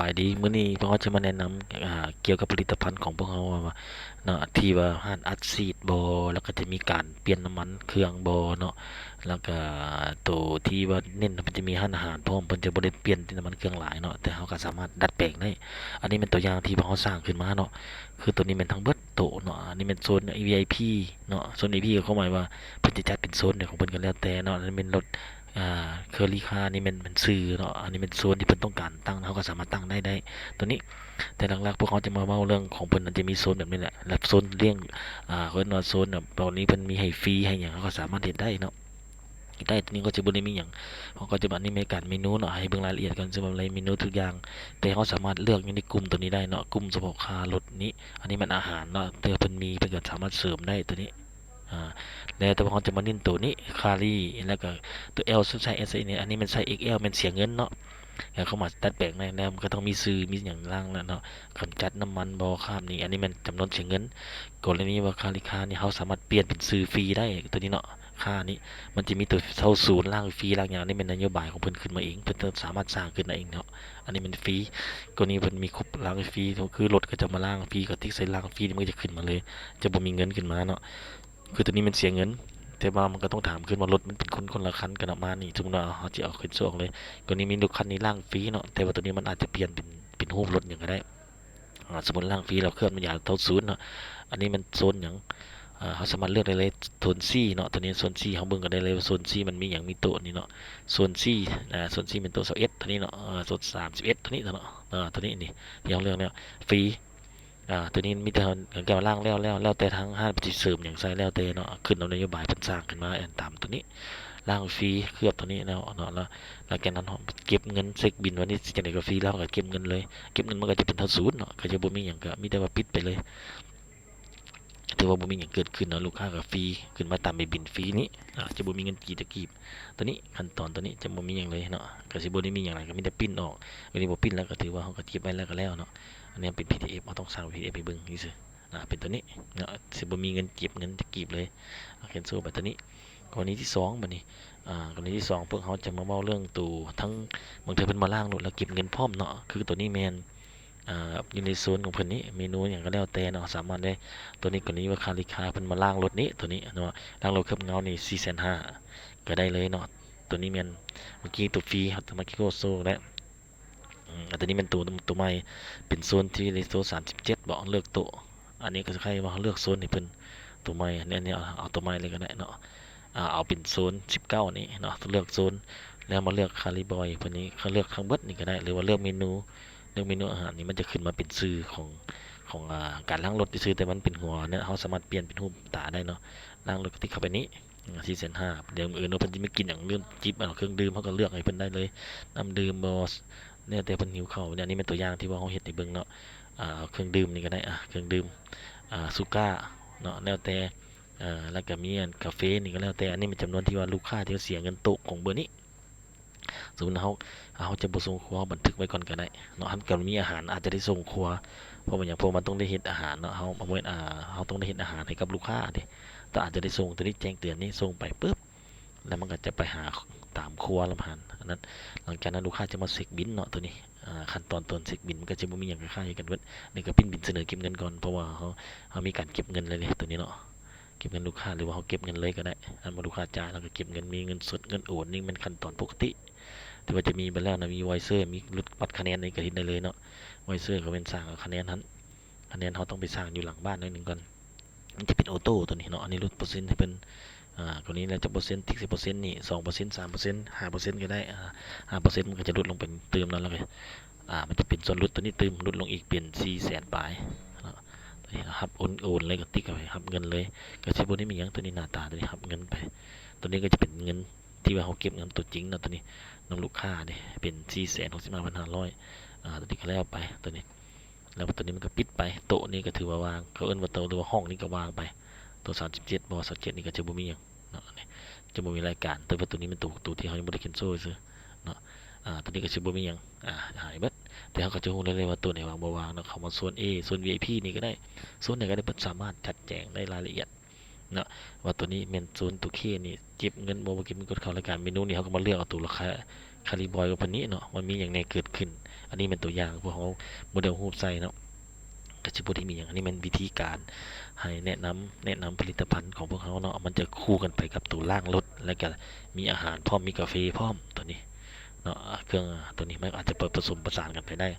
ສະບາຍດີ ມື້ນີ້ພວກເຮົາຈະມາແນະນຳ ອ່າ ກ່ຽວກັບຜະລິດຕະພັນຂອງພວກເຮົາວ່າເນາະ ທີ່ວ່າຮ້ານອັດສີດບໍ ແລ້ວກໍຈະມີການປ່ຽນນ້ຳມັນເຄື່ອງບໍເນາະ ແລ້ວກໍໂຕທີ່ວ່າເນັ້ນ ເພິ່ນຈະມີຮ້ານອາຫານພ້ອມ ເພິ່ນຈະບໍ່ໄດ້ປ່ຽນແຕ່ນ້ຳມັນເຄື່ອງຫຼາຍເນາະ ແຕ່ເຮົາກໍສາມາດດັດແປງໄດ້. ອັນນີ້ແມ່ນຕົວຢ່າງທີ່ພວກເຮົາສ້າງຂຶ້ນມາເນາະ ຄືໂຕນີ້ແມ່ນທັງເບິດໂຕເນາະ ອັນນີ້ແມ່ນໂຊນ ວີໄອພີ ເນາະ ໂຊນ ວີໄອພີ ກໍຄວາມໝາຍວ່າເພິ່ນຈະຈັດເປັນໂຊນໃດຂອງເພິ່ນກໍແລ້ວແຕ່ເນາະ ອັນນີ້ແມ່ນລົດ ອ່າ ເຄີຣີຄາ ນີ້ແມ່ນ ແມ່ນຊື່ເນາະ ອັນນີ້ແມ່ນໂຊນທີ່ເພິ່ນຕ້ອງການຕັ້ງ ເຮົາກໍສາມາດຕັ້ງໄດ້ ໄດ້ ໂຕນີ້ ແຕ່ຫຼັກໆ ພວກເຮົາຈະມາເວົ້າເລື່ອງຂອງເພິ່ນ ມັນຈະມີໂຊນແບບນີ້ແຫຼະ ແລະ ໂຊນລ້ຽງ ອ່າ ເພິ່ນວ່າໂຊນແບບ ໂຕນີ້ເພິ່ນມີໃຫ້ຟຣີໃຫ້ຫຍັງ ເຮົາກໍສາມາດເຮັດໄດ້ເນາະ ໄດ້ ໂຕນີ້ກໍຈະບໍ່ໄດ້ມີຫຍັງ ເຮົາກໍຈະມາ ອັນນີ້ແມ່ນການເມນູເນາະ ໃຫ້ເບິ່ງລາຍລະອຽດກ່ອນ ສຳລັບເມນູທຸກຢ່າງ ແຕ່ເຮົາສາມາດເລືອກຢູ່ໃນກຸ່ມໂຕນີ້ໄດ້ເນາະ ກຸ່ມສະເພາະຄ່າລົດນີ້ ອັນນີ້ແມ່ນອາຫານເນາະ ເທື່ອເພິ່ນມີ ເພິ່ນກໍສາມາດເສີມໄດ້ໂຕນີ້ ອ່າ ແລ້ວແຕ່ວ່າເຮົາຈະມາເນັ້ນໂຕນີ້ ຄາຣີ ແລ້ວກໍໂຕແອລ ໄຊເອສ ນີ້ ອັນນີ້ແມ່ນໄຊເອັກແອລ ແມ່ນເສຍເງິນເນາະ ແລ້ວເຮົາມາດັດແປງໃນ ແລ້ວມັນກໍຕ້ອງມີຊື່ ມີຫຍັງລ່າງແລ້ວເນາະ ກຳຈັດນ້ຳມັນບໍ່ ຄາບນີ້ ອັນນີ້ແມ່ນຈຳນວນເສຍເງິນ. ກໍລະນີວ່າຄາຣີຄານີ້ ເຮົາສາມາດປ່ຽນເປັນຊື່ຟຣີໄດ້ ໂຕນີ້ເນາະ ຄ່ານີ້ ມັນຈະມີໂຕເທົ່າສູນ ລ້າງຟຣີ ລ້າງຫຍັງ ອັນນີ້ແມ່ນນະໂຍບາຍຂອງເພິ່ນຂຶ້ນມາເອງ ເພິ່ນຈະສາມາດສ້າງຂຶ້ນໄດ້ເອງເນາະ ອັນນີ້ແມ່ນຟຣີ ກໍລະນີເພິ່ນມີຄຸບລ້າງຟຣີ ຄືລົດກໍຈະມາລ້າງຟຣີ ກໍຕິກໃສ່ລ້າງຟຣີ ມັນກໍຈະຂຶ້ນມາເລີຍ ຈະບໍ່ມີເງິນຂຶ້ນມາເນາະ. ຄືໂຕນີ້ມັນເສຍເງິນ ແຕ່ວ່າມັນກໍຕ້ອງຖາມຄືນວ່າລົດມັນເປັນຄົນ ຄົນລະຄັນກັນເນາະ ມານີ້ ສົມມຸດວ່າເຮົາຈະເອົາຂຶ້ນໂຊກເລີຍ ກໍລະນີມີລົດຄັນນີ້ລ້າງຟຣີເນາະ ແຕ່ວ່າໂຕນີ້ມັນອາດຈະປ່ຽນເປັນ ເປັນຮູບລົດຫຍັງກໍໄດ້ ອ່າ ສົມມຸດລ້າງຟຣີແລ້ວເຄື່ອງມັນຢາເທົ່າສູນເນາະ ອັນນີ້ມັນໂຊນຫຍັງ ອ່າ ເຮົາສາມາດເລືອກໄດ້ເລີຍ ໂຊນຊີເນາະ ໂຕນີ້ໂຊນຊີ ເຮົາເບິ່ງກໍໄດ້ເລີຍວ່າໂຊນຊີມັນມີຫຍັງ ມີໂຕນີ້ເນາະ ໂຊນຊີ ອ່າ ໂຊນຊີແມ່ນໂຕຊາວເອັດ ໂຕນີ້ເນາະ ເອີ ໂຕສາມສິບເອັດ ໂຕນີ້ເນາະ ເອີ ໂຕນີ້ນີ້ທີ່ເຮົາເລືອກແລ້ວ ຟຣີ ອ່າ ໂຕນີ້ມີແຕ່ເຮົາ ແຕ່ວ່າລ້າງແລ້ວ ແລ້ວ ແລ້ວແຕ່ທາງຮ້ານເພິ່ນຊິເສີມຫຍັງໃສ່ ແລ້ວແຕ່ເນາະ ຂຶ້ນກັບນະໂຍບາຍເພິ່ນສ້າງຂຶ້ນມາ ອັນຕາມໂຕນີ້ ລ້າງຟຣີ ເຄືອບໂຕນີ້ແລ້ວເນາະ ແລ້ວ ແລ້ວຈາກນັ້ນເຮົາເກັບເງິນ ເຊັກບິນ ວັນນີ້ຊິຈັ່ງໃດກໍຟຣີ ແລ້ວເຮົາກໍເກັບເງິນເລີຍ ເກັບເງິນມັນກໍຈະເປັນເທົ່າສູນເນາະ ກໍຈະບໍ່ມີຫຍັງ ກໍມີແຕ່ວ່າປິດໄປເລີຍ ຖືວ່າບໍ່ມີຫຍັງເກີດຂຶ້ນເນາະ ລູກຄ້າກໍຟຣີ ຂຶ້ນມາຕາມໃບບິນຟຣີນີ້ ອາ ຈະບໍ່ມີເງິນກີບຈັກກີບ ໂຕນີ້ ຂັ້ນຕອນໂຕນີ້ຈະບໍ່ມີຫຍັງເລີຍເນາະ ກໍຊິບໍ່ໄດ້ມີຫຍັງຫຼາຍ ກໍມີແຕ່ປຣິ້ນອອກ ອັນນີ້ບໍ່ປຣິ້ນແລ້ວກໍຖືວ່າເຮົາກໍເກັບໄວ້ແລ້ວກໍແລ້ວເນາະ ອັນນີ້ເປັນພີດີເອັຟ ເຮົາຕ້ອງສ້າງເປັນພີດີເອັຟໃຫ້ເບິ່ງຊື່ໆ ອາ ເປັນໂຕນີ້ເນາະ ຊິບໍ່ມີເງິນເກັບເງິນຈັກກີບເລີຍ ແຄນເຊິນໄປໂຕນີ້ ກໍລະນີທີສອງ ບັດນີ້ ອາ ກໍລະນີທີສອງ ພວກເຮົາຈະມາເວົ້າເລື່ອງໂຕທັງ ບາງເທື່ອເພິ່ນມາລ້າງລົດແລ້ວເກັບເງິນພ້ອມເນາະ ຄືໂຕນີ້ແມ່ນ ອ່າ ຢູ່ໃນໂຊນຂອງເພິ່ນນີ້ ເມນູຫຍັງກໍແລ້ວແຕ່ເນາະ ສາມາດໄດ້ ໂຕນີ້ກໍລະນີວ່າຄາຣີຄາເພິ່ນມາລ້າງລົດນີ້ ໂຕນີ້ເນາະ ລ້າງລົດເຄື່ອບເງົານີ້ ສີ່ແສນຫ້າ ກໍໄດ້ເລີຍເນາະ ໂຕນີ້ແມ່ນ ເມື່ອກີ້ໂຕຟຣີ ເຮົາສາມາດໂຊແລ້ວ ອືມ ອັນໂຕນີ້ແມ່ນໂຕ ໂຕໃໝ່ ເປັນໂຊນທີ່ໂຕສາມສິບເຈັດເບາະ ເລືອກໂຕ ອັນນີ້ກໍຄ້າຍວ່າເຮົາເລືອກໂຊນໃຫ້ເພິ່ນ ໂຕໃໝ່ ອັນນີ້ ອັນນີ້ເອົາ ເອົາໂຕໃໝ່ເລີຍກໍໄດ້ເນາະ ອ່າ ເອົາເປັນໂຊນສິບເກົ້ານີ້ເນາະ ເລືອກໂຊນ ແລ້ວມາເລືອກຄາຣີບອຍ ເພິ່ນນີ້ເລືອກທັງເບິດນີ້ກໍໄດ້ ຫຼືວ່າເລືອກເມນູ ເລືອກເມນູອາຫານນີ້ ມັນຈະຂຶ້ນມາເປັນຊື່ຂອງ ຂອງ ອ່າ ການລ້າງລົດຊື່ໆ ແຕ່ມັນເປັນຫົວເນາະ ເຮົາສາມາດປ່ຽນເປັນຮູບຕາໄດ້ເນາະ ລ້າງລົດກໍຕິກເຂົ້າໄປນີ້ ອືມ ສີ່ແສນຫ້າ ດຽວມື້ອື່ນວ່າເພິ່ນຊິມາກິນຫຍັງ ເລີ່ມຈິບເອົາເຄື່ອງດື່ມ ເຮົາກໍເລືອກໃຫ້ເພິ່ນໄດ້ເລີຍ ນ້ຳດື່ມບໍ ແລ້ວແຕ່ເພິ່ນຫິວເຂົ້າ ອັນນີ້ແມ່ນຕົວຢ່າງທີ່ວ່າເຮົາເຮັດໃຫ້ເບິ່ງເນາະ ອ່າ ເຄື່ອງດື່ມນີ້ກໍໄດ້ ອ່າ ເຄື່ອງດື່ມ ອ່າ ຊູກ້າເນາະ ແລ້ວແຕ່ ເອີ ແລ້ວກໍມີອັນກາເຟນີ້ກໍແລ້ວແຕ່ ອັນນີ້ແມ່ນຈຳນວນທີ່ວ່າລູກຄ້າທີ່ເສຍເງິນໂຕະຂອງເບີນີ້ ສົມມຸດເຮົາ ເຮົາຈະບໍ່ສົ່ງຄົວ ເຮົາບັນທຶກໄວ້ກ່ອນກໍໄດ້ເນາະ ຄັນກໍມີອາຫານອາດຈະໄດ້ສົ່ງຄົວ ເພາະວ່າຫຍັງ ເພາະມັນຕ້ອງໄດ້ເຮັດອາຫານເນາະ ເຮົາ ເຮົາຕ້ອງໄດ້ເຮັດ ອ່າ ເຮົາຕ້ອງໄດ້ເຮັດອາຫານໃຫ້ກັບລູກຄ້າເດ້ ກໍອາດຈະໄດ້ສົ່ງ ໂຕນີ້ແຈ້ງເຕືອນນີ້ ສົ່ງໄປປຶບ ແລ້ວມັນກໍຈະໄປຫາຕາມຄົວລຳຫັນ ອັນນັ້ນ ຫຼັງຈາກນັ້ນລູກຄ້າຈະມາເຊັກບິນເນາະ ໂຕນີ້ ອ່າ ຂັ້ນຕອນຕອນເຊັກບິນ ມັນກໍຈະບໍ່ມີຫຍັງ ຄ້າຍໆກັນເບິດ ນີ້ກໍປຣິ້ນບິນສະເໜີເກັບເງິນກ່ອນ ເພາະວ່າເຮົາ ເຮົາມີການເກັບເງິນເລີຍເດ້ ໂຕນີ້ເນາະ ເກັບເງິນລູກຄ້າ ຫຼືວ່າເຮົາເກັບເງິນເລີຍກໍໄດ້ ອັນວ່າລູກຄ້າຈ່າຍ ແລ້ວກໍເກັບເງິນ ມີເງິນສົດ ເງິນໂອນ ນີ້ແມ່ນຂັ້ນຕອນປົກກະຕິ ແຕ່ວ່າຈະມີໄປແລ້ວນະ ມີວອຍເຊີ ມີລົດບັດຄະແນນ ນີ້ກໍເຮັດໄດ້ເລີຍເນາະ ວອຍເຊີກໍແມ່ນສ້າງເອົາຄະແນນຫັ້ນ ຄະແນນເຮົາຕ້ອງໄປສ້າງຢູ່ຫຼັງບ້ານໜ້ອຍໜຶ່ງກ່ອນ ມັນຈະເປັນໂອໂຕ້ໂຕນີ້ເນາະ ອັນນີ້ລົດເປີເຊັນໃຫ້ເພິ່ນ ອ່າ ກໍນີ້ແລ້ວຈະເປີເຊັນ ຕິກໃສ່ເປີເຊັນນີ້ ສອງເປີເຊັນ ສາມເປີເຊັນ ຫ້າເປີເຊັນກໍໄດ້ ອ່າ ຫ້າເປີເຊັນມັນກໍຈະຫຼຸດລົງເປັນຕື່ມເນາະ ແລ້ວກໍ ອ່າ ມັນຈະເປັນສ່ວນຫຼຸດໂຕນີ້ຕື່ມ ຫຼຸດລົງອີກເປັນສີ່ແສນປາຍເນາະ ໂຕນີ້ເຮົາຮັບໂອນ ໂອນເລີຍກໍຕິກເອົາໄປຮັບເງິນເລີຍ ກໍຊິບໍ່ໄດ້ມີຫຍັງ ໂຕນີ້ໜ້າຕາໂຕນີ້ຮັບເງິນໄປ ໂຕນີ້ກໍຈະເປັນເງິນທີ່ວ່າເຮົາເກັບເງິນໂຕຈິງເນາະ ໂຕນີ້ນຳລູກຄ້າເດ້ ເປັນສີ່ແສນຫົກສິບຫ້າພັນຫ້າຮ້ອຍ ອ່າ ໂຕນີ້ກໍແລ້ວໄປ ໂຕນີ້ ແລ້ວໂຕນີ້ມັນກໍປິດໄປ ໂຕະນີ້ກໍຖືວ່າວ່າງ ເຂົາເອີ້ນວ່າໂຕະ ຫຼືວ່າຫ້ອງນີ້ກໍວ່າງໄປ ໂຕະສາມສິບເຈັດບໍ່ ຊາວເຈັດນີ້ກໍຈະບໍ່ມີຫຍັງເນາະ ຈະບໍ່ມີລາຍການ ແຕ່ວ່າໂຕນີ້ແມ່ນໂຕ ໂຕທີ່ເຮົາຍັງບໍ່ໄດ້ແຄນເຊິນຊື່ເນາະ ອ່າ ໂຕນີ້ກໍຈະບໍ່ມີຫຍັງ ອ່າ ຫາຍເບິດ ແຕ່ເຮົາກໍຈະຮູ້ໄດ້ເລີຍວ່າໂຕໃດວ່າງບໍ່ວ່າງເນາະ ເຂົ້າມາໂຊນ A ໂຊນ VIP ນີ້ກໍໄດ້ ໂຊນໃດກໍໄດ້ ເພິ່ນສາມາດຈັດແຈງໄດ້ລາຍລະອຽດ ເນາະ ວ່າໂຕນີ້ແມ່ນໂຊນໂຕເຄນີ້ ເກັບເງິນບໍ່ ບໍ່ເກັບເງິນ ກົດເຂົ້າລາຍການເມນູນີ້ ເຮົາກໍມາເລືອກເອົາໂຕລາຄາ ຄາຣີບອຍກັບເພິ່ນນີ້ເນາະ ວ່າມີຫຍັງແດ່ເກີດຂຶ້ນ ອັນນີ້ແມ່ນຕົວຢ່າງ ພວກເຮົາບໍ່ໄດ້ເອົາຮູບໃສ່ເນາະ ກໍຊິບໍ່ໄດ້ມີຫຍັງ. ອັນນີ້ແມ່ນວິທີການໃຫ້ແນະນຳ ແນະນຳຜະລິດຕະພັນຂອງພວກເຮົາເນາະ ມັນຈະຄູ່ກັນໄປກັບໂຕລ້າງລົດ ແລ້ວກໍມີອາຫານພ້ອມ ມີກາເຟພ້ອມ ຕົວນີ້ເນາະ. ເຄື່ອງຕົວນີ້ມັນອາດຈະປະສົມປະສານກັນໄປໄດ້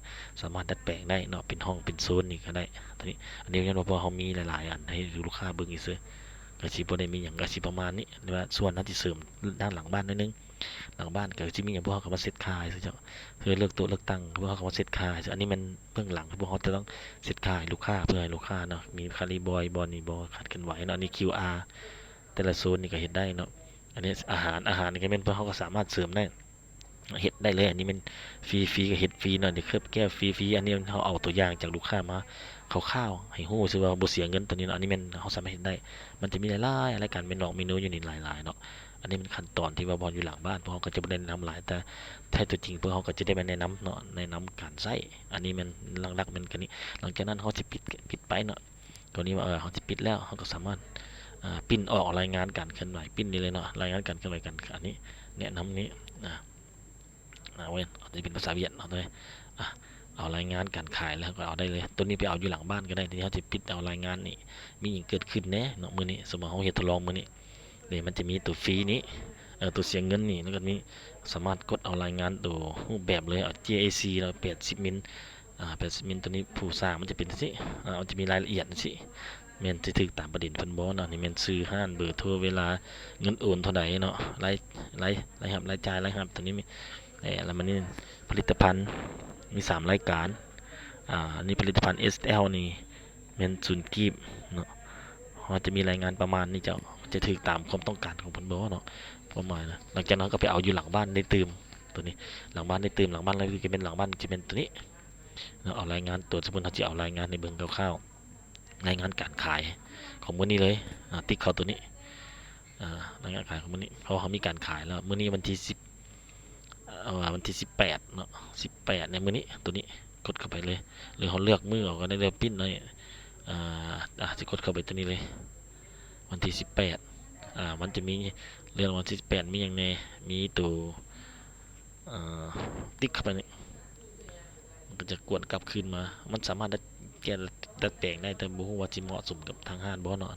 ສາມາດດັດແປງໄດ້ເນາະ ເປັນຫ້ອງເປັນໂຊນນີ້ກໍໄດ້. ຕົວນີ້ ອັນນີ້ຍ້ອນວ່າພວກເຮົາມີຫຼາຍໆອັນໃຫ້ລູກຄ້າເບິ່ງຊື່ໆ ກໍຊິບໍ່ໄດ້ມີຫຍັງ ກໍຊິປະມານນີ້. ຫຼືວ່າສ່ວນເຮົາຊິເສີມດ້ານຫຼັງບ້ານໜ້ອຍໜຶ່ງ ຫຼັງບ້ານກໍຊິມີຫຍັງ ພວກເຮົາກໍມາເຊັດຄ່າໃຫ້ເຈົ້າ ຄືເລືອກໂຕະເລືອກຕັ້ງ ພວກເຮົາກໍມາເຊັດຄ່າໃຫ້. ອັນນີ້ແມ່ນເບື້ອງຫຼັງ ພວກເຮົາຈະຕ້ອງເຊັດຄ່າໃຫ້ລູກຄ້າ ເພື່ອໃຫ້ລູກຄ້າເນາະ ມີຄາລີບອຍ ບ່ອນນີ້ບໍ່ ຄາດເຄື່ອນໄຫວເນາະ. ອັນນີ້ ຄິວອາ ແຕ່ລະໂຊນນີ້ກໍເຮັດໄດ້ເນາະ. ອັນນີ້ອາຫານ ອາຫານນີ້ກໍແມ່ນ ພວກເຮົາກໍສາມາດເສີມໄດ້ ເຮັດໄດ້ເລີຍ. ອັນນີ້ແມ່ນຟຣີ ຟຣີກໍເຮັດຟຣີເນາະ ນີ້ເຄີບແກ້ວຟຣີ ຟຣີ. ອັນນີ້ເຮົາເອົາຕົວຢ່າງຈາກລູກຄ້າມາຄ່າວໆໃຫ້ຮູ້ຊື່ວ່າບໍ່ເສຍເງິນຕົວນີ້ເນາະ. ອັນນີ້ແມ່ນເຮົາສາມາດເຮັດໄດ້ ມັນຈະມີຫຼາຍໆລາຍການ ແມ່ນອອກເມນູຢູ່ນີ້ຫຼາຍໆເນາະ. ອັນນີ້ແມ່ນຂັ້ນຕອນທີ່ວ່າບ່ອນຢູ່ຫຼັງບ້ານ ພວກເຮົາກໍຈະບໍ່ໄດ້ແນະນຳຫຼາຍ ແຕ່ແທ້ຕົວຈິງພວກເຮົາກໍຈະໄດ້ມາແນະນຳເນາະ ແນະນຳການໃຊ້. ອັນນີ້ແມ່ນຫຼັກໆແມ່ນແຄ່ນີ້ ຫຼັງຈາກນັ້ນເຮົາຊິປິດ ປິດໄປເນາະ. ຕົວນີ້ວ່າ ເອີ ເຮົາຊິປິດແລ້ວ ເຮົາກໍສາມາດ ເອີ ປຣິ້ນອອກລາຍງານການເຄື່ອນໄຫວ ປຣິ້ນນີ້ເລີຍເນາະ ລາຍງານການເຄື່ອນໄຫວການ ອັນນີ້ແນະນຳນີ້ ອາ ອາ ເວີຍ ອາດຈະເປັນພາສາຫວຽດເນາະ ຕົວນີ້ ອາ ເອົາລາຍງານການຂາຍແລ້ວກໍເອົາໄດ້ເລີຍ. ຕົວນີ້ໄປເອົາຢູ່ຫຼັງບ້ານກໍໄດ້ ທີ່ເຮົາຈະປິດເອົາລາຍງານນີ້ ມີຫຍັງເກີດຂຶ້ນແດ່ເນາະມື້ນີ້. ສົມມຸດເຮົາເຮັດທົດລອງມື້ນີ້ ນີ້ມັນຈະມີຕົວຟຣີນີ້ ເອີ ຕົວເສຍເງິນນີ້ ແລ້ວກໍມີ ສາມາດກົດເອົາລາຍງານຕົວຮູບແບບເລີຍ ເອົາ ເຈເອຊີ ເນາະ ແປດສິບມິນ ອາ ແປດສິບມິນ. ຕົວນີ້ຜູ້ສ້າງມັນຈະເປັນຈັ່ງຊີ້ ອາ ມັນຈະມີລາຍລະອຽດຈັ່ງຊີ້ ແມ່ນຊິຖືກຕາມປະເດັນເພິ່ນບໍ່ເນາະ. ນີ້ແມ່ນຊື່ຮ້ານ ເບີໂທ ເວລາ ເງິນໂອນເທົ່າໃດເນາະ ລາຍ ລາຍ ລາຍຮັບ ລາຍຈ່າຍ ລາຍຮັບ. ຕົວນີ້ມີ ເອີ ແລ້ວມັນມີຜະລິດຕະພັນ ມີສາມລາຍການ ອາ ອັນນີ້ຜະລິດຕະພັນ ເອສແອລ ນີ້ແມ່ນສູນກີບເນາະ. ເຮົາຈະມີລາຍງານປະມານນີ້ ຈະ ຈະຖືກຕາມຄວາມຕ້ອງການຂອງເພິ່ນບໍ່ເນາະ ຄວາມໝາຍນະ. ຫຼັງຈາກນັ້ນເຮົາກໍໄປເອົາຢູ່ຫຼັງບ້ານໄດ້ຕື່ມ ຕົວນີ້ ຫຼັງບ້ານໄດ້ຕື່ມ ຫຼັງບ້ານລາຍຄືຈະເປັນ ຫຼັງບ້ານຈະເປັນຕົວນີ້ເນາະ. ເອົາລາຍງານຕົວ ສົມມຸດເຮົາຊິເອົາລາຍງານໃຫ້ເບິ່ງຄ່າວໆ ລາຍງານການຂາຍຂອງມື້ນີ້ເລີຍ ອາ ຕິກເຂົ້າຕົວນີ້ ອາ ລາຍງານຂາຍຂອງມື້ນີ້ ເພາະວ່າເຮົາມີການຂາຍແລ້ວ. ມື້ນີ້ວັນທີສິບ ເອີ ວັນທີສິບແປດເນາະ ສິບແປດໃນມື້ນີ້ ຕົວນີ້ກົດເຂົ້າໄປເລີຍ ຫຼືເຮົາເລືອກມື້ເອົາກໍໄດ້ ເລືອກປຣິ້ນເອົາ ອາ ອາ ຊິກົດເຂົ້າໄປຕົວນີ້ເລີຍ ວັນທີສິບແປດ ອາ ມັນຈະມີເລື່ອງວັນທີສິບແປດ ມີຫຍັງແດ່ ມີໂຕ ເອີ ຕິກເຂົ້າໄປນີ້ ມັນກໍຈະກວນກັບຄືນມາ. ມັນສາມາດດັດ ແກ້ ດັດແປງໄດ້ ແຕ່ບໍ່ຮູ້ວ່າຊິເໝາະສົມກັບທາງຮ້ານບໍ່ເນາະ.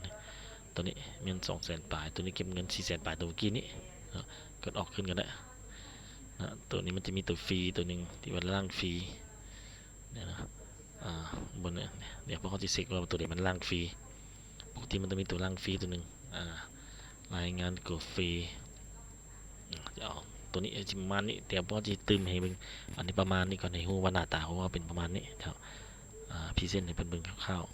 ຕົວນີ້ແມ່ນສອງແສນປາຍ ຕົວນີ້ເກັບເງິນສີ່ແສນປາຍ ຕົວເມື່ອກີ້ນີ້ເນາະ ກົດອອກຄືນກໍໄດ້ນະ. ຕົວນີ້ມັນຈະມີຕົວຟຣີຕົວໜຶ່ງທີ່ວ່າລ້າງຟຣີ ນີ້ນະ ອາ ບໍ່ແນ່ ດຽວພວກເຮົາຊິເຊັກວ່າຕົວໃດມັນລ້າງຟຣີ. ປົກກະຕິມັນຕ້ອງມີຕົວລ້າງຟຣີຕົວໜຶ່ງ ອາ ລາຍງານກາເຟ ອາ ຈະເອົາຕົວນີ້ ຊິປະມານນີ້ ແຕ່ພວກເຮົາຊິຕື່ມໃຫ້ເບິ່ງ ອັນນີ້ປະມານນີ້ກ່ອນ ໃຫ້ຮູ້ວ່າໜ້າຕາຂອງເຮົາເປັນປະມານນີ້ເນາະ. ອາ ພຣີເຊັນໃຫ້ເພິ່ນເບິ່ງຄ່າວ